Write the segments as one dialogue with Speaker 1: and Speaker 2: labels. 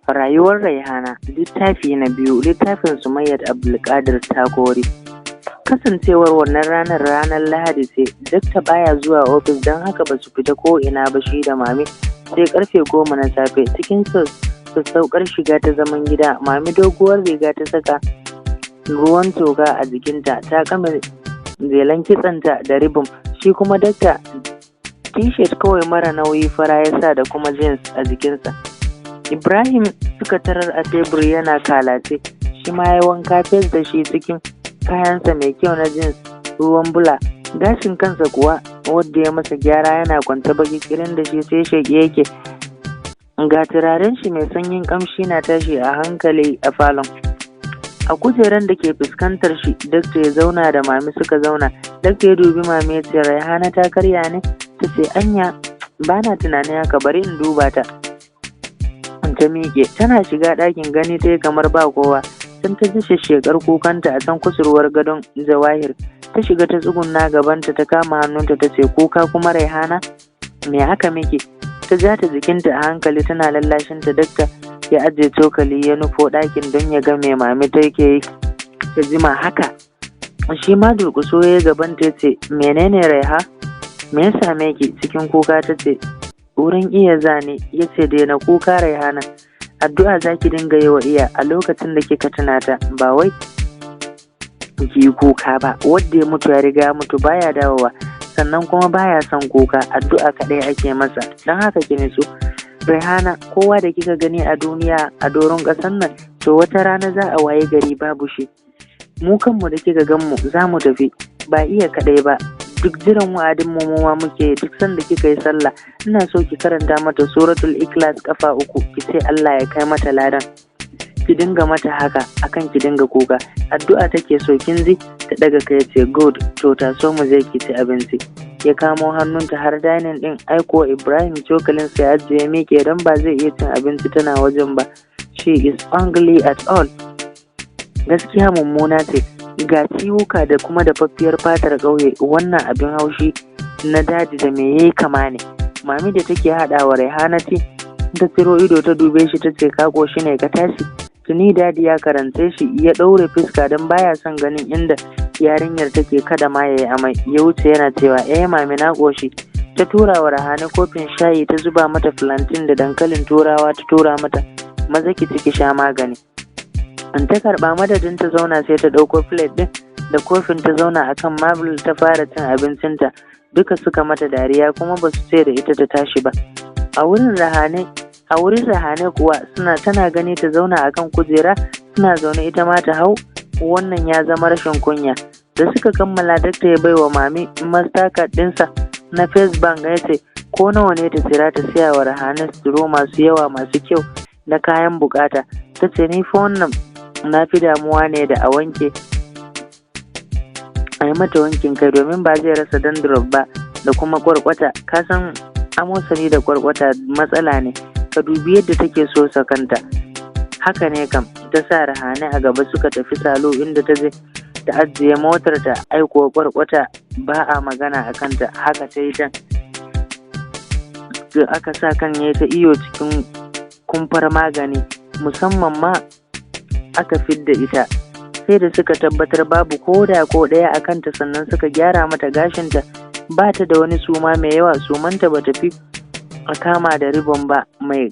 Speaker 1: Rayuwar Raihana, littafi na biyu, littafin Sumayyat Abdulkadir Takori. Kasancewar wannan ranar ranar Lahadi ce, Dakta baya zuwa ofis, don haka ba su fita ko ina ba shi da Mami sai karfe 10 na safe. Cikin sassaukar shiga ta zaman gida, Mami doguwar riga ta saka ruwan toka a jikinta, ta kame jelan kitsonta da ribom. Shi kuma Dakta T-shirt kawai mara nauyi fara ya sa da kuma jeans a jikinsa. Ibrahim suka tarar a tebur yana kalace, shi ma ya wanka fes da shi cikin kayansa mai kyau na jeans ruwan bula. Gashin kansa kuwa wadda ya masa gyara yana kwance baki kirin da shi sai sheƙi yake. Ga turaren shi mai sanyin kamshi na tashi a hankali a falon. A kujeran da ke fuskantar shi, Dakta ya zauna da Mami suka zauna. Dakta ya dubi Mami ya ce, "Raihana ta karya ne?" Ta ce, "Anya, ba na tunanin haka, bari in duba ta." Ta miƙe, tana shiga ɗakin gani ta yi kamar ba kowa. Can ta ji shekar kukanta a can kusurwar gadon Jawahir. Ta shiga ta tsugunna gabanta, ta kama hannunta, ta ce, "Kuka kuma, Raihana? Me aka miki?" Ta ja ta jikinta a hankali tana lallashinta. Dakta ya ajiye cokali ya nufo ɗakin don ya ga me Mami take yi ta jima haka. Shi ma durƙuso ya gabanta ya ce, "Menene, Raiha? Me ya same ki?" Cikin kuka ta ce, "Wurin iya zane." Ya ce, "Daina kuka, Raihana. Addu'a za ki dinga yi wa iya a lokacin da kika tuna ta, ba wai ki yi kuka ba. Wanda ya mutu ya riga ya mutu, baya dawowa, sannan kuma baya son kuka. Addu'a kaɗai ake masa. Don haka ki nutsu, Raihana. Kowa da kika gani a duniya, a doron ƙasar nan, to wata rana za a waye gari babu shi. Mu kanmu da kika gan mu, za mu tafi, ba iya kaɗai ba. Duk jiran wa'adin mu ma muke. Duk sanda kika yi sallah, ina so ki karanta mata Suratul Ikhlas kafa uku, ki ce Allah ya kai mata ladan. Ki dinga mata haka akan ki dinga kuka. Addu'a take so, kin ji?" Ta daga kai, ce, "Good, to ta so mu je ki ci abinci." Ya kamo hannunta har dining din. Aiko Ibrahim cokalin sa ya ajiye, miƙe, don ba zai iya cin abinci tana wajen ba. She is ugly at all. Gaskiya mummuna ce, ga ciwuka da kuma dafaffiyar fatar ƙauye. Wannan abin haushi na daji da me yayi kama ne? Mami da take haɗawa Raihana ce ta ciro ido ta dube shi, ta ce, "Ka ƙoshi ne ka tashi?" Tuni Daddy ya karance shi, ya ɗaure fuska don baya son ganin inda yarinyar take, kada ma ya yi amai. Ya wuce yana cewa, "Eh Mami, na ƙoshi." Ta tura wa Rahane kofin shayi, ta zuba mata plantain da dankalin Turawa, ta tura mata, "Maza ki ci, ki sha magani." In ta karɓa, madadin ta zauna sai ta ɗauko plate ɗin da kofin, ta zauna akan marble, ta fara cin abincinta. Duka suka mata dariya, kuma ba su ce da ita ta tashi ba. A wurin Rahane kuwa suna tana gani ta zauna akan kujera, suna zaune ita ma ta hau, wannan ya zama rashin kunya. Da suka kammala, Dakta ya baiwa Mami Mastercard ɗinsa na First Bank, ya ce ko nawa ne ta tsira ta siya wa Rahane suturu masu yawa, masu kyau na kayan bukata. Ta ce, "Ni fa wannan na fi damuwa ne da a wanke, a yi mata wankin kai, domin ba zai rasa dandruff ba da kuma kwarkwata. Ka san amosani da kwarkwata matsala ne. Ka dubi yadda take so kanta." Haka ne kam. Ta sa Rahane a gaba suka tafi salon, inda ta je ta ajiye motar ta. Aiko kwarkwata ba a magana a kanta. Haka ta yi ta aka sa kan ya ta iyo cikin kumfar magani musamman ma aka fidda ita. Sai da suka tabbatar babu ko da ko ɗaya a kanta sannan suka gyara mata gashinta. Ba ta da wani suma mai yawa, sumanta ba ta fi a kama da ribon ba, mai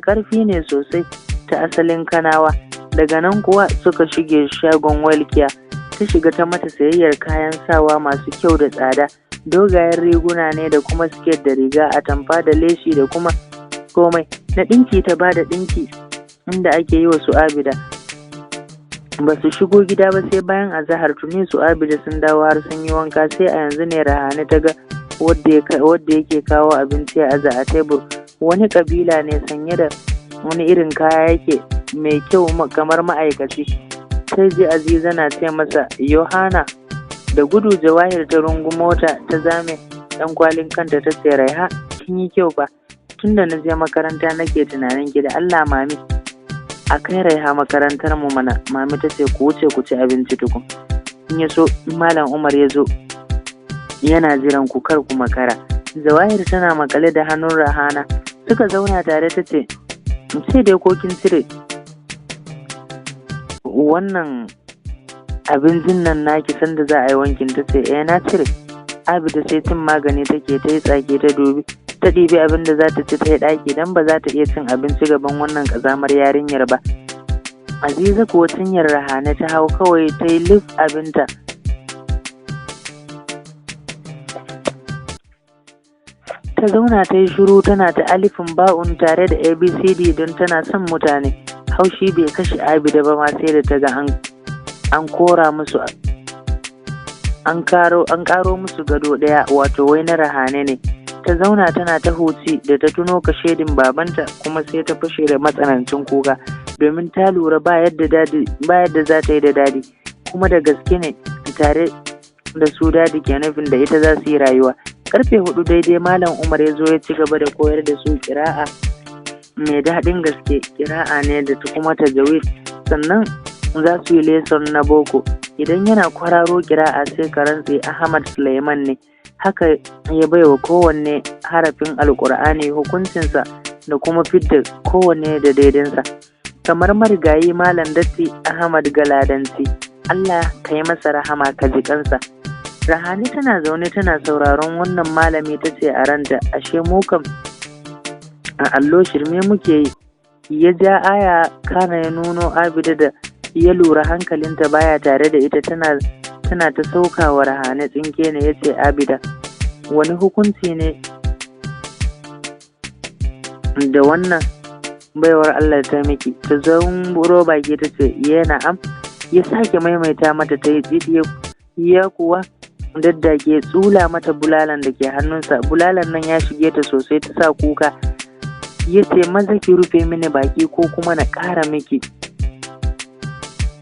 Speaker 1: ƙarfi ne sosai, ta asalin Kanawa. Daga nan kuwa suka shige shagon Welkiya. Ta shiga ta mata sayayyar kayan sawa masu kyau da tsada. Dogayen riguna ne da kuma siket da riga, atamfa da leshi da kuma komai na ɗinki. Ta ba da ɗinki inda ake yi wa su Abida. Ba su shigo gida ba sai bayan azahar. Tuni su Abida sun dawo har sun yi wanka. Sai a yanzu ne Rahane ta ga wadda yake kawo abinci a aza a tebur. Wani kabila ne sanye da wani irin kaya yake mai kyau kamar ma'aikaci. Sai ji Aziza na ce masa, "Yohana." Da gudu Jawahir ta rungumo ta, ta zame dan kwalin kanta, ta ce, "Raiha, kin yi kyau ba. Tunda na je makaranta nake tunanin ki. Da Allah Mami, a kai Raiha makarantar mu mana." Mami ta ce, "Ku wuce ku ci abinci tukun, in ya so Malam Umar ya zo yana jiran ku, kar ku makara." Jawahir tana makale da hannun Rahana suka zauna tare. Ta ce Ce dai ko kin cire wannan abincin nan naki sanda za a yi wankin? Ta ce, "Eh, na cire." Abida sai cin magani take, ta yi tsaki, ta dubi ta ɗibi abin da za ta ci ta yi ɗaki, don ba za ta iya cin abinci gaban wannan ƙazamar yarinyar ba. Aziza kuwa cinyar Rahane ta hau kawai ta yi lif abinta. Ta zauna ta yi shiru tana ta alifin ba'un tare da ABCD don tana son mutane. Haushi bai kashe Abida ba ma sai da ta ga an kora musu an karo an karo musu gado ɗaya, wato wai na Rahane ne. Ta zauna tana ta huci, da ta tuno kashedin babanta kuma sai ta fashe da matsanancin kuka, domin ta lura ba yadda dadi ba yadda za ta yi da Dadi, kuma da gaske ne tare da su Dadi ke nufin da ita za su yi rayuwa. Karfe 4 daidai Malam Umar ya zo ya ci gaba da koyar da su kira'a mai daɗin gaske, kira'a ne da kuma tajawid, sannan za su yi lesson na boko. Idan yana kwararo kira'a sai ka rantse Ahmad Suleiman ne. Haka ya baiwa kowanne harafin Alkur'ani hukuncinsa da kuma fidda kowanne da daidansa, kamar marigayi Malam Datti Ahmad Galadanci, Allah ka yi masa rahama ka ji kansa. Rahani tana zaune tana sauraron wannan malami, ta ce a ranta, "Ashe mu kam a allo shirme muke yi." Ya ja aya kana ya nuno Abida da ya lura hankalinta baya tare da ita, tana ta saukawa Rahane tsinke ne. Ya ce, "Abida, wani hukunci ne da wannan baiwar Allah ta miki?" Ta zumburo baki ta ce, "Ya na'am?" Ya sake maimaita mata, ta yi tsit. Ya kuwa daddake tsula mata bulalan da ke hannunsa. Bulalan nan ya shige ta sosai, ta sa kuka. Ya ce, "Maza ki rufe mini baki ko kuma na ƙara miki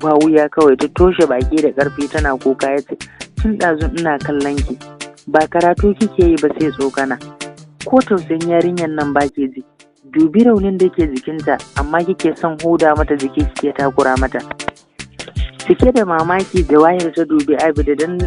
Speaker 1: ba wuya kawai." Ta toshe baki da ƙarfi tana kuka. Ya ce, "Tun ɗazu ina kallon ki, ba karatu kike yi ba sai tsokana. Ko tausayin yarinyar nan ba ke ji? Dubi raunin da ke jikinta, amma kike son huda mata jiki, kike takura mata." Cike da mamaki Jawahir ta dubi Abida, don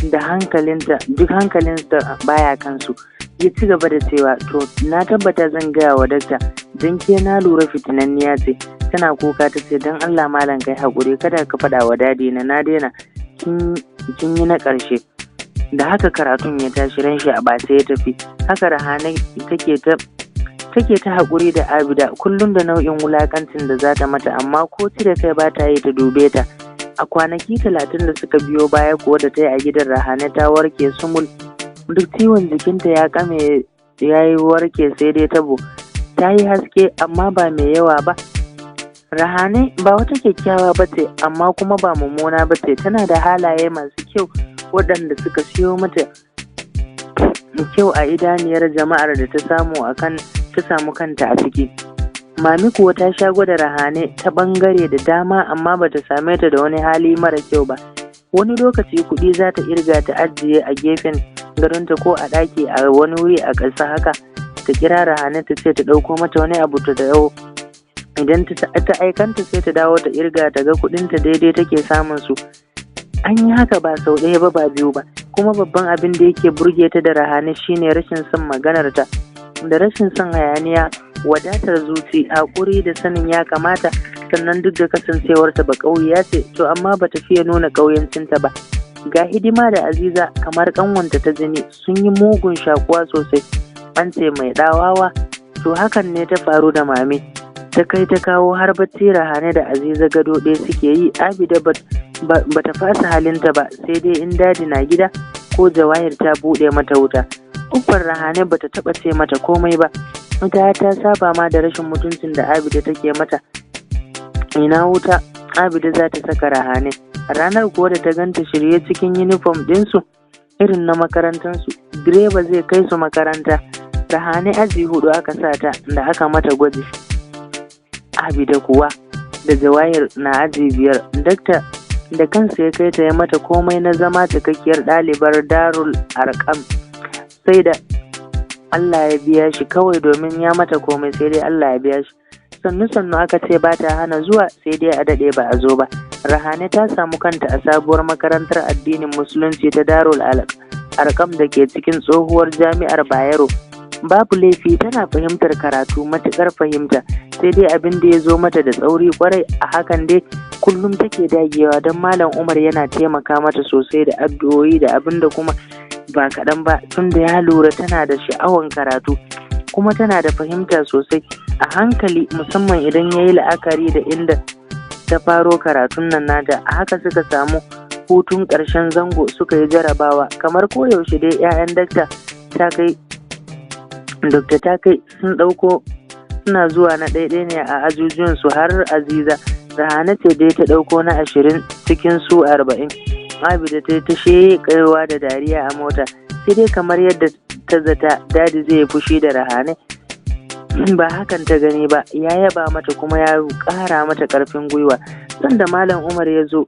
Speaker 1: da hankalinta duk hankalinta baya kansu. Ya ci gaba da cewa, "To na tabbata zan gaya wa dakta, don ke na lura fitinanniya ce." Tana kuka ta ce, "Don Allah malam, kai haƙuri, kada ka faɗa wa Dadi na, na daina, kin yi na ƙarshe." Da haka karatun ya tashi, ran shi a ɓace ya tafi. Haka Rahane take ta haƙuri da Abida kullum da nau'in wulaƙancin da za ta mata, amma ko cire kai ba ta yi ta dube ta. A kwanaki 30 da suka biyo baya kuwa da ta yi a gidan Rahane, ta warke sumul, duk ciwon jikinta ya kame ya yi warke, sai dai tabo. Ta yi haske amma ba mai yawa ba. Rahane ba wata kyakkyawa ba ce, amma kuma ba mummuna ba ce. Tana da halaye masu kyau waɗanda suka siyo mata kyau a idaniyar jama'ar da ta samu akan ta samu kanta a ciki. Mami kuwa ta sha gwada Rahane ta ɓangare da dama, amma bata same ta da wani hali mara kyau ba. Wani lokaci kuɗi za ta irga ta ajiye a gefen gadonta ko a ɗaki a wani wuri a ƙasa haka, ta kira Rahane ta ce ta ɗauko mata wani abu, ta dawo. Idan ta aikanta sai ta dawo ta irga ta ga kuɗinta daidai take samun su. An yi haka ba sau ɗaya ba, ba biyu ba. Kuma babban abin da yake burge ta da Rahane shine rashin son maganarta da rashin son hayaniya, wadatar zuci, haƙuri da sanin ya kamata. Sannan duk da kasancewarta ba ƙauyiya ce, to amma bata fiye nuna ƙauyancinta ba. Ga hidima da Aziza kamar ƙanwanta ta jini, sun yi mugun shakuwa sosai. An ce mai ɗawawa, to hakan ne ta faru da Mami. Ta kai ta kawo har bacci Rahane da Aziza gado ɗaya suke yi. Abida ba ta fasa halinta ba, sai dai in Dadi na gida ko Jawahir ta buɗe mata wuta. Uffar Rahane bata taɓa ce mata komai ba, ita ta saba ma da rashin mutuncin da Abida take mata. Ina wuta Abida za ta saka Rahane? Ranar kuwa da ta ganta shirye cikin yunifom ɗinsu irin na makarantansu, direba zai kai su makaranta. Rahane aji hudu aka sa ta da aka mata gwaji, Abida kuwa da Jawahir na aji 5. Dakta da kansa ya kai ta ya mata komai na zama cikakkiyar ɗalibar Darul Arkam. Sai da Allah ya biya shi kawai, domin ya mata komai, sai dai Allah ya biya shi. Sannu sannu aka ce ba ta hana zuwa, sai dai a daɗe ba a zo ba. Rahane ta samu kanta a sabuwar makarantar addinin Musulunci ta Darul Arkam da ke cikin tsohuwar Jami'ar Bayero. Babu laifi, tana fahimtar karatu matuƙar fahimta, sai dai abin da ya zo mata da tsauri kwarai. A hakan dai kullum take dagewa, don Malam Umar yana taimaka mata sosai da addu'o'i da abin da kuma ba kaɗan ba, tunda ya lura tana da sha'awan karatu kuma tana da fahimta sosai. A hankali, musamman idan ya yi la'akari da inda ta faro karatun nan nata. A haka suka samu hutun ƙarshen zango, suka yi jarabawa kamar koyaushe dai. 'Ya'yan dakta ta kai, Dokta ta kai sun ɗauko, suna zuwa na ɗaiɗai ne a ajujuwansu har Aziza. Rahana ce dai ta ɗauko na 20 cikin su 40. Abida ta ta sheƙewa da dariya a mota. Sai dai kamar yadda ta zata Daddy zai fushi da Rahane, ba hakan ta gani ba. Ya yaba mata kuma ya ƙara mata ƙarfin gwiwa. Sanda Malam Umar ya zo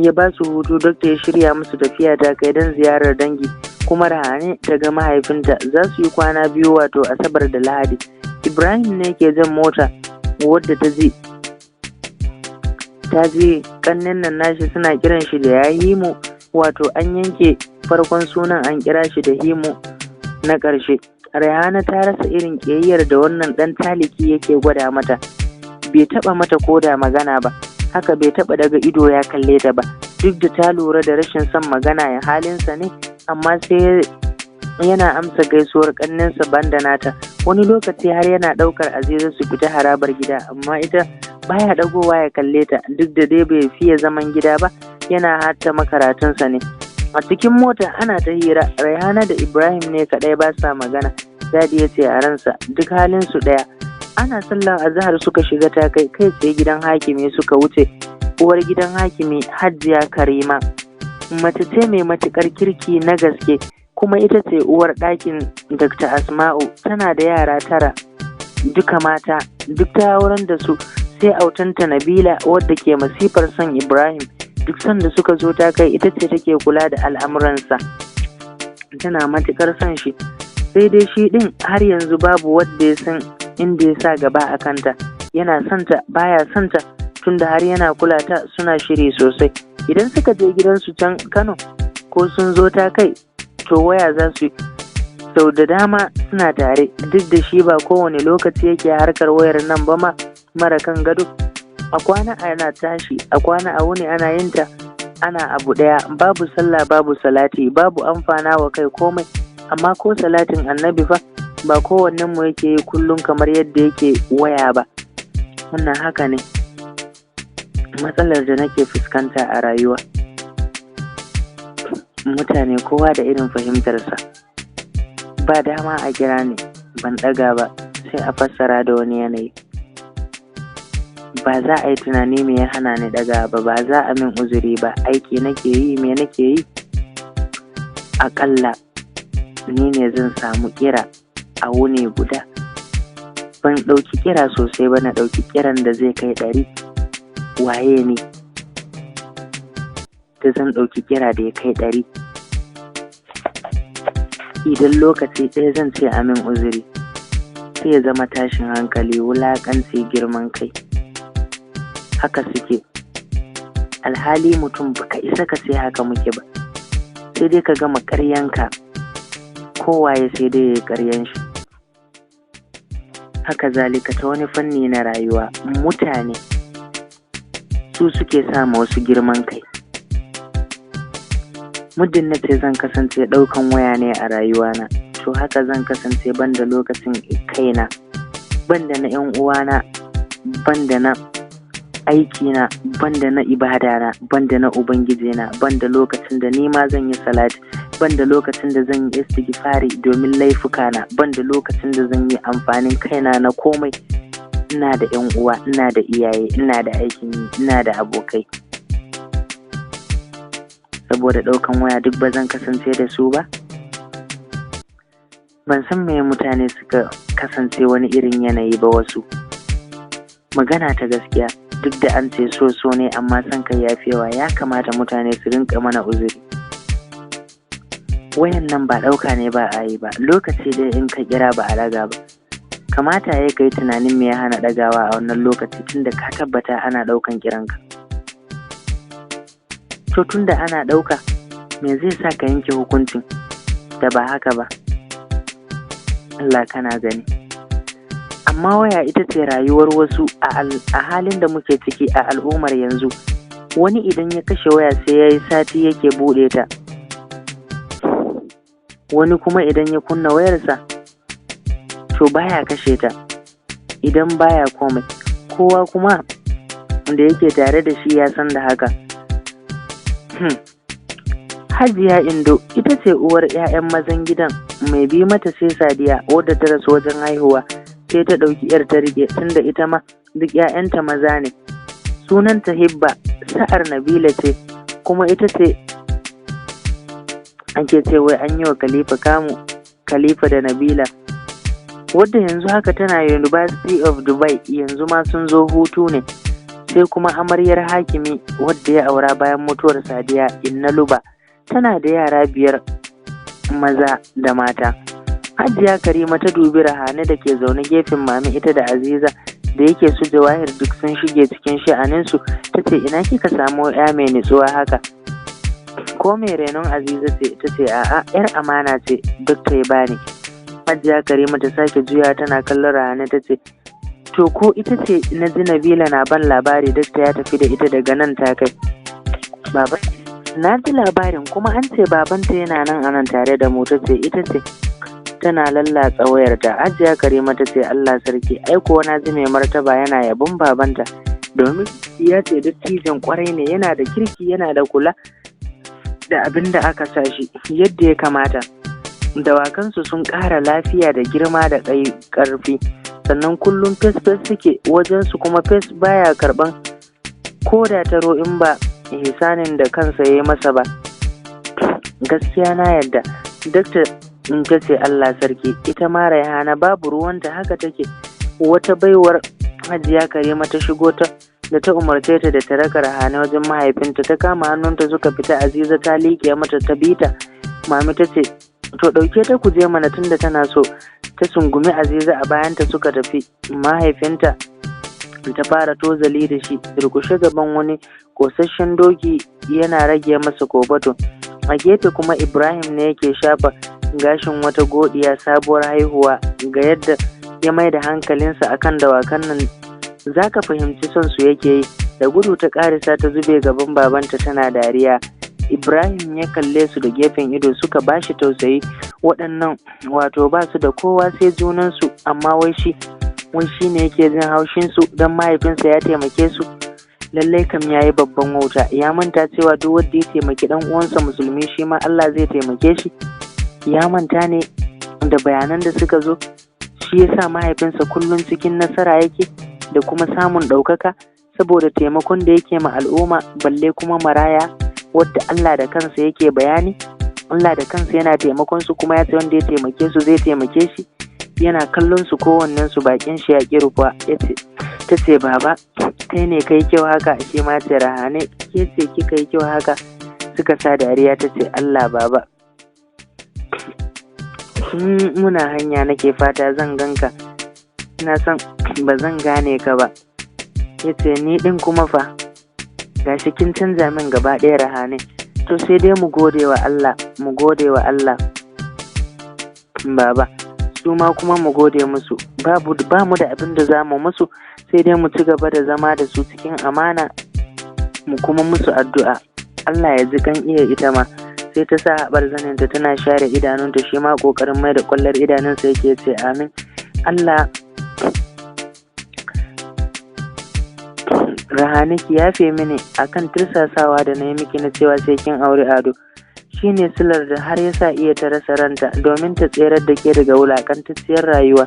Speaker 1: ya ba su hutu, dokta ya shirya musu tafiya ta kai don ziyarar dangi, kuma Rahane ta ga mahaifinta. Za su yi kwana 2, wato Asabar da Lahadi. Ibrahim ne ke jan mota, wadda ta ji kannin nan nashi suna kiran shi da ya Himu, wato an yanke farkon sunan an kira shi da Himu na ƙarshe. Rayhana ta rasa irin ƙiyayyar da wannan ɗan taliki yake gwada mata. Bai taɓa mata koda magana ba, haka bai taɓa daga ido ya kalle ta ba, duk da ta lura da rashin son magana ya halinsa ne, amma sai yana amsa gaisuwar ƙanninsa banda nata. Wani lokaci har yana ɗaukar Aziza su fita harabar gida, amma ita baya ɗagowa ya kalle ta, duk da dai bai fiye zaman gida ba, yana hatta makaratunsa ne. A cikin mota ana ta hira, Raihana da Ibrahim ne kaɗai ba sa magana. Daddy ya ce a ransa, duk halin su ɗaya. Ana sallar azahar suka shiga ta kai, kai tsaye gidan hakimi suka wuce. Uwar gidan hakimi, Hajiya Karima, mace ce mai matuƙar kirki na gaske, kuma ita ce uwar ɗakin Dr. Asma'u. Tana da yara tara, duka mata, duk ta auren da su, sai autanta Nabila, wadda ke masifar son Ibrahim. Duk sanda suka zo ta kai, ita ce take kula da al'amuransa. Tana matuƙar son shi, sai dai shi ɗin har yanzu babu wadda ya san inda ya sa gaba a kanta. Yana santa, baya santa, tunda har yana kula ta, suna shiri sosai. Idan suka je gidansu can Kano ko sun zo ta kai, to waya za su yi sau da dama suna tare, duk da shi ba kowane lokaci yake harkar wayar nan ba ma mara kan gado. A kwana ana tashi, a kwana a wuni ana yin ta, ana abu ɗaya, babu sallah, babu salati, babu amfana wa kai komai. Amma ko salatin Annabi fa ba kowannen mu yake yi kullum kamar yadda yake waya ba. Wannan haka ne. Matsalar da nake fuskanta a rayuwa, mutane kowa da irin fahimtarsa. Ba dama a kira ni ban ɗaga ba, sai a fassara da wani yanayi. Ba za a yi tunani me ya hana ni ɗaga ba, ba za a min uzuri ba. Aiki nake yi, me nake yi? Aƙalla ni ne zan samu kira a wuni guda, ban ɗauki kira sosai ba, na ɗauki kiran da zai kai 100. Waye ni da zan ɗauki kira da ya kai 100? Idan lokaci ɗaya zan ce a min uzuri, sai ya zama tashin hankali, wulaƙanci, girman kai. Haka suke. Alhali mutum baka isa ka sai haka muke ba, sai dai ka gama ƙaryanka. Kowaye sai dai ya yi ƙaryan shi. Haka zalika ta wani fanni na rayuwa, mutane su suke sa ma wasu girman kai. Muddin na ce zan kasance ɗaukan waya ne a rayuwana, to haka zan kasance banda lokacin kaina, banda na 'yan uwana, banda na aikina, banda na ibadana, banda na Ubangijina, banda lokacin da ni ma zan yi salati, banda lokacin da zan yi istighfari domin laifukana, banda lokacin da zan yi amfanin kaina na komai. Ina da 'yan uwa, ina da iyaye, ina da aikin yi, ina da abokai. Saboda ɗaukan waya duk ba zan kasance da su ba. Ban san me mutane suka kasance wani irin yanayi ba wasu. Magana ta gaskiya, duk da an ce so so ne, amma son kai ya fi yawa. Ya kamata mutane su rinka mana uzuri. Wayan nan ba ɗauka ne ba a yi ba. Lokaci dai in ka kira ba a ɗaga ba, kamata ya kai tunanin me ya hana ɗagawa a wannan lokaci, tunda ka tabbata ana ɗaukan kiranka. To, tunda ana ɗauka, me zai sa ka yanke hukuncin da ba haka ba? Allah kana gani. Amma waya ita ce rayuwar wasu a halin da muke ciki a al'ummar yanzu. Wani idan ya kashe waya sai ya yi sati yake buɗe ta. Wani kuma idan ya kunna wayarsa to baya kashe ta idan baya komai. Kowa kuma da yake tare da shi ya san da haka. Hajiya Indo ita ce uwar 'ya'yan mazan gidan, mai bi mata sai Sadiya wadda ta rasu wajen haihuwa, sai ta ɗauki 'yar ta riƙe tunda ita ma duk 'ya'yanta maza ne. Sunanta Hibba, sa'ar Nabila ce, kuma ita ce ake ce wai an yi wa Khalifa kamu, Khalifa da Nabila, wadda yanzu haka tana University of Dubai, yanzu ma sun zo hutu ne. Sai kuma amaryar hakimi wadda ya aura bayan mutuwar Sadiya, Inna Luba, tana da yara 5 maza da mata. Hajiya Karima ta dubi Rahane da ke zaune gefen Mami ita da Aziza, da yake su Jawahir duk sun shige cikin sha'aninsu, ta ce, "Ina kika samu ya mai nutsuwa haka? Ko mai renon Aziza ce?" Ta ce, "A'a, yar amana ce duk ta yi bani." Hajiya Karima ta sake juya tana kallon Rahane ta ce, "To ko ita ce na ji Nabila na ban labari dakta ya tafi da ita daga nan ta kai baba? Na ji labarin kuma an ce babanta yana nan anan tare da mu." Ta ce, "Ita ce," tana lallatsa wayarta. Hajiya Karima ta ce, "Allah sarki, ai kuwa na ji mai martaba yana yabon babanta, domin ya ce dattijon kwarai ne, yana da kirki, yana da kula da abin da aka sa shi yadda ya kamata. Dawakansu sun ƙara lafiya da girma da ƙarfi, sannan kullum fes-fes suke wajensu, kuma fes baya karɓan ko da taro in ba ihsanin da kansa ya yi masa ba. Gaskiya na yarda." Dakta in ta ce, "Allah sarki." Ita ma Raihana babu ruwanta, haka take. Wata baiwar Hajiya Karima ta shigo ta da ta umarce ta da ta raka Rahane wajen mahaifinta. Ta kama hannunta suka fita, Aziza ta liƙe mata ta bita. Mami ta ce, "To ɗauke ta ku je mana tunda tana so." Ta sungumi Aziza a bayanta suka tafi. Mahaifinta ta fara tozali da shi, durkushe gaban wani kosasshen doki yana rage masa kofato. A gefe kuma Ibrahim ne yake shafa gashin wata godiya sabuwar haihuwa. Ga yadda ya mai da hankalinsa akan dawakan nan, za ka fahimci son su yake yi. Da gudu ta karisa ta zube gaban babanta tana dariya. Ibrahim ya kalle su da gefen ido, suka bashi tausayi waɗannan, wato ba su da kowa sai junansu, amma wai shi ne yake jin haushin su don mahaifinsa ya taimake su. Lallai kam ya yi babban wauta. Ya manta cewa duk wanda ya taimaki ɗan uwansa musulmi, shi ma Allah zai taimake shi. Ya manta ne da bayanan da suka zo, shi yasa mahaifinsa kullum cikin nasara yake da kuma samun ɗaukaka saboda taimakon da yake ma al'umma, balle kuma maraya wadda Allah da kansa yake bayani. Allah da kansa yana taimakon su, kuma ya ce wanda ya taimake su zai taimake shi. Yana kallon su, kowannen su bakin shi ya ƙi rufa. Yace, ta ce, "Baba, kai ne kai kyau haka?" Shi ma ce, "Rahane, ke ce kika yi kyau haka?" Suka sa dariya. Ta ce, "Allah baba, tun muna hanya nake fata zan ganka, ina son ba zan gane ka ba." Ya ce, "Ni ɗin kuma fa gashi kin canza min gaba ɗaya, Rahane. To sai dai mu gode wa Allah, mu gode wa Allah baba, su ma kuma mu gode musu. Babu, ba mu da abin da za mu musu, sai dai mu ci gaba da zama da su cikin amana, mu kuma musu addu'a Allah ya ji kan iya." Ita ma sai ta sa haɓar zaninta tana share idanunta, shi ma ƙoƙarin mai da ƙwallar idanunsa yake ce, "Amin Allah. Rahane, ki yafe mini akan tirsasawa da na yi miki na cewa sai kin auri Ado. Shi ne silar da har ya sa iya ta rasa ranta domin ta tserar da ke daga wulaƙantacciyar rayuwa.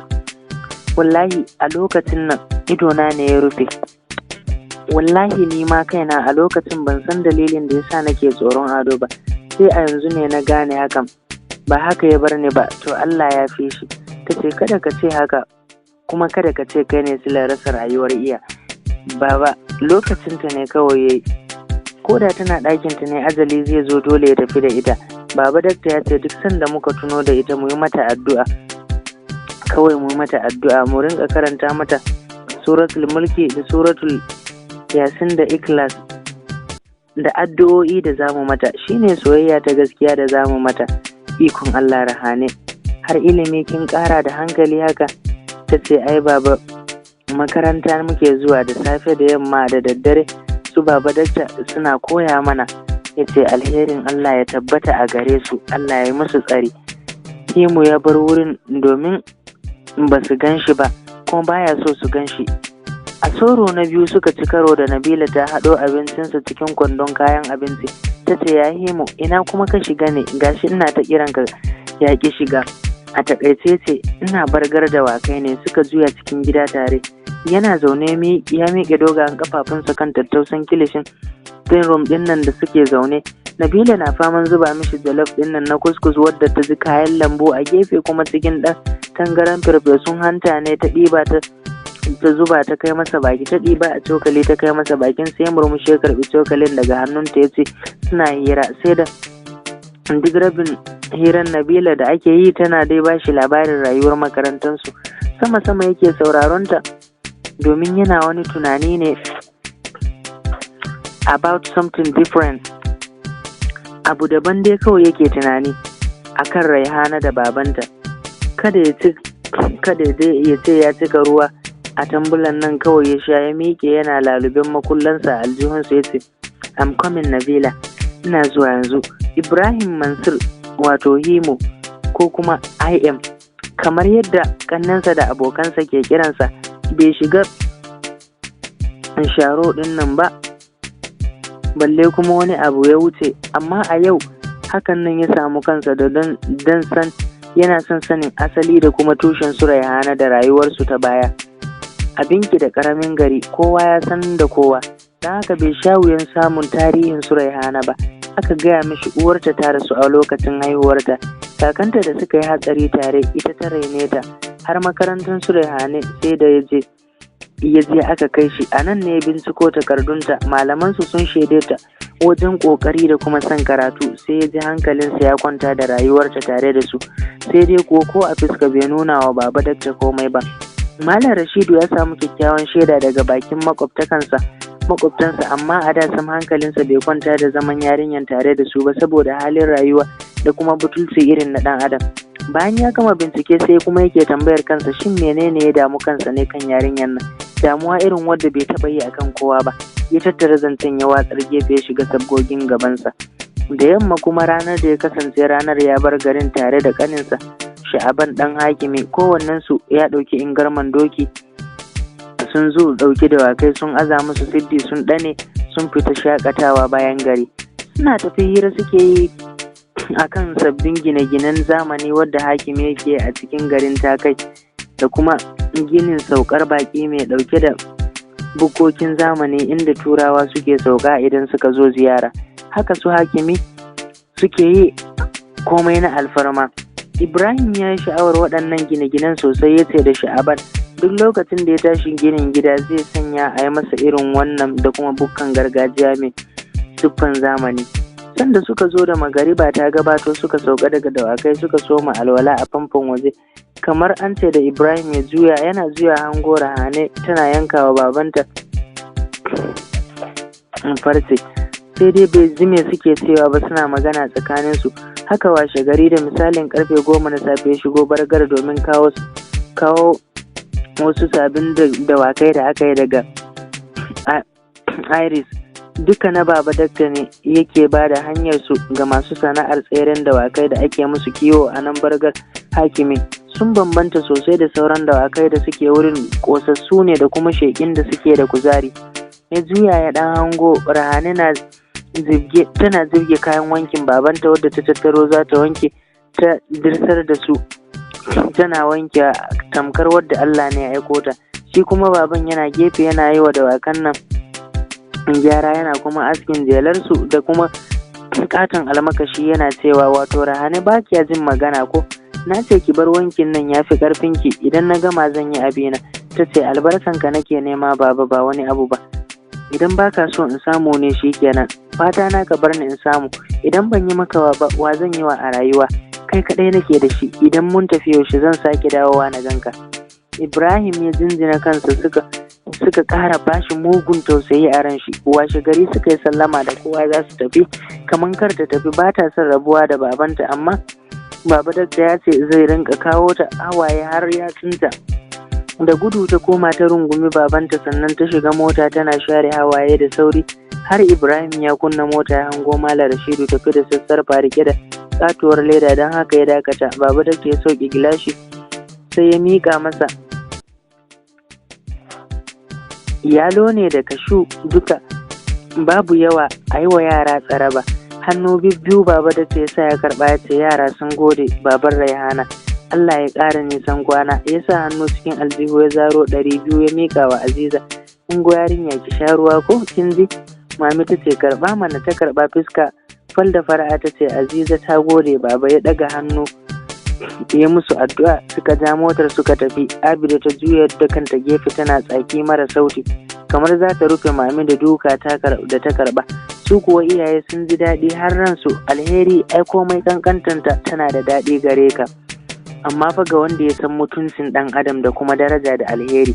Speaker 1: Wallahi a lokacin nan idona ne ya rufe. Wallahi ni ma kaina a lokacin ban san dalilin da yasa nake tsoron Ado ba, sai a yanzu ne na gane hakan. Ba haka ya bar ni ba, to Allah ya fi shi." Ta ce, "Kada ka ce haka, kuma kada ka ce kai ne silar rasa rayuwar iya. Baba, lokacinta ne kawai yayi. Ko da tana ɗakinta ne ajali zai zo, dole ya tafi da ita. Baba, dakta ya ce duk sanda muka tuno da ita mu yi mata addu'a. Kawai mu yi mata addu'a, mu rinka karanta mata Suratul Mulki da Suratul Yasin da Ikhlas da addu'o'i da zamu mata, shine soyayya ta gaskiya da zamu mata." Ikon Allah, Rahane. Har ilimi kin ƙara da hankali haka?" Ta ce, "Ai baba, makaranta muke zuwa da safe da yamma da daddare, su Baba Dakta suna koya mana." Ya ce, "Alherin Allah ya tabbata a gare su, Allah ya yi musu tsari." Himu ya bar wurin domin ba su gan shi ba, kuma baya so su gan shi. A soro na biyu suka ci karo da Nabila ta haɗo abincinsa cikin kwandon kayan abinci. Ta ce, "Ya Himu, ina kuma ka shiga ne? Gashi ina ta kiranka ya ƙi shiga." A takaice ce, "Ina bargar dawakai ne." Suka juya cikin gida tare. Yana zaune ya miƙe dogayen kafafunsa kan tattausan kilishin din room ɗin nan da suke zaune. Nabila na faman zuba mishi jalof ɗin nan na kuskus wadda ta ji kayan lambu a gefe, kuma cikin ɗan tangaran farfesun hanta ne ta ɗiba ta zuba ta kai masa baki. Ta ɗiba a cokali ta kai masa bakin, sai murmushi ya karɓi cokalin daga hannunta ya ce. Suna hira, sai da duk rabin hirar Nabila da ake yi tana dai ba shi labarin rayuwar makarantarsu. Sama sama yake sauraron ta domin yana wani tunani ne about something different. Abu daban dai kawai yake tunani akan Raihana da babanta. Kada ya ci, kada ya ce ya cika ruwa a tambulan nan kawai ya sha. Ya miƙe yana laluben makullansa a aljihunsa, ya ce, "I'm coming, Nabila, ina zuwa yanzu." Ibrahim Mansur, wato Himo ko kuma IM kamar yadda kannansa da abokansa ke kiransa, bai shiga sharo ɗin nan ba, balle kuma wani abu ya wuce. Amma a yau hakan nan ya samu kansa da dan san yana son sanin asali da kuma tushen su Raihana da rayuwarsu ta baya. Abinki da ƙaramin gari, kowa ya san da kowa, don haka bai sha wuyan samun tarihin su Raihana ba. Aka gaya mishi uwarta ta rasu a lokacin haihuwarta, kakanta da suka yi hatsari tare ita ta raine ta. Har makarantar su Raihane sai da ya je ya je aka kai shi. A nan ne ya binciko takardunta, malaman su sun shaide ta wajen kokari da kuma son karatu. Sai ya ji hankalinsa ya kwanta da rayuwarta tare da su, sai dai kuwa ko a fuska bai nuna wa Baba Dakta komai ba. Malam Rashidu ya samu kyakkyawan shaida daga bakin makwabtakansa makwabtansa, amma a da sam hankalinsa bai kwanta da zaman yarinyan tare da su ba, saboda halin rayuwa da kuma butulci irin na ɗan adam. Bayan ya gama bincike, sai kuma yake tambayar kansa, shin menene ya damu kansa ne kan yarinyan nan, damuwa irin wadda bai taɓa yi akan kowa ba? Ya tattara zancen ya watsar gefe, ya shiga sabgogin gabansa. Da yamma kuma ranar da ya kasance ranar ya bar garin tare da ƙaninsa Sha'aban ɗan hakimi, kowannensu ya ɗauki ingarman doki, sun zo ɗauki dawakai, sun aza musu siddi, sun ɗane, sun fita shakatawa bayan gari. Suna tafi hira suke yi akan sabbin gine-ginen zamani wadda hakimi yake a cikin garin Takai, da kuma ginin saukar baƙi mai ɗauke da bukkokin zamani inda Turawa suke sauka idan suka zo ziyara. Haka su hakimi suke yi komai na alfarma. Ibrahim ya yi sha'awar waɗannan gine-ginen sosai. Ya ce da Sha'aban duk lokacin da ya tashi ginin gida zai sanya a yi masa irin wannan da kuma bukkan gargajiya mai siffan zamani. Sanda suka zo da magariba ta gabato, suka sauka daga dawakai, suka soma alwala a famfon waje. Kamar an ce da Ibrahim ya juya, yana juya hango Rahane tana yankawa babanta farce, sai dai bai ji me suke cewa ba, suna magana tsakaninsu. Haka washe gari da misalin karfe 10 na safe ya shigo Bargar domin kawo wasu sabbin dawakai da aka yi daga Iris, duka na Baba Dakta ne yake ba da hanyar su ga masu sana'ar tseren dawakai da ake musu kiwo a nan Bargar hakimi. Sun bambanta sosai da sauran dawakai da suke wurin, kosassu ne da kuma shekin da suke da kuzari. Ya juya ya dan hango Rahane na zibge, tana zibge kayan wankin babanta wadda ta tattaro za ta wanke. Ta dirsar da su tana wanke tamkar wadda Allah ne ya aiko ta. Shi kuma baban yana gefe yana yi wa dawakan nan gyara, yana kuma askin jelarsu da kuma katon almakashi. Yana cewa, "Wato Rahane, ba kiya jin magana ko? Na ce ki bar wankin nan, ya fi ƙarfinki. Idan na gama zan yi abina." Ta ce, "Albarkanka nake nema baba, ba wani abu ba. Idan baka so in samu ne shikenan, fata na ka bar ni in samu. Idan ban yi maka ba, wa zan yi wa a rayuwa? Kai kaɗai nake da shi. Idan mun tafi, yaushe zan sake dawowa na ganka?" Ibrahim ya jinjina kansa, suka ƙara bashi mugun tausayi a ran shi. Washe gari suka yi sallama da kowa za su tafi. Kamar kar ta tafi, ba ta son rabuwa da babanta, amma Baba Dakta ya ce zai rinka kawo ta, hawaye har yatsunta. Da gudu ta koma ta rungumi babanta, sannan ta shiga mota tana share hawaye da sauri. Har Ibrahim ya kunna mota ya hango Malam Rashidu tafi da sassarfa rike da katuwar leda, don haka ya dakata. Baba Dakta ya sauke gilashi sai ya miƙa masa. Yalo ne da kashu duka, babu yawa, a yi wa yara tsaraba. Hannu bibbiyu Baba Dakta ya sa ya karɓa, ya ce, "Yara sun gode, baban Raihana, Allah ya ƙara nisan kwana." Ya sa hannu cikin aljihu ya zaro 200 ya miƙa wa Aziza. "Ungo yarinya, ki sha ruwa, ko kin ji?" Mami ta ce, "Karɓa mana." Ta karɓa fuska fal da fara'a, ta ce, "Aziza ta gode, baba." Ya ɗaga hannu ya musu addu'a, suka ja motar suka tafi. Abida ta juya da kanta gefe tana tsaki mara sauti, kamar za ta rufe mami da duka da ta karba. Su kuwa iyaye sun ji daɗi har ransu. Alheri ai komai kankantanta tana da daɗi gare ka, amma fa ga wanda ya san mutuncin ɗan adam da kuma daraja da alheri.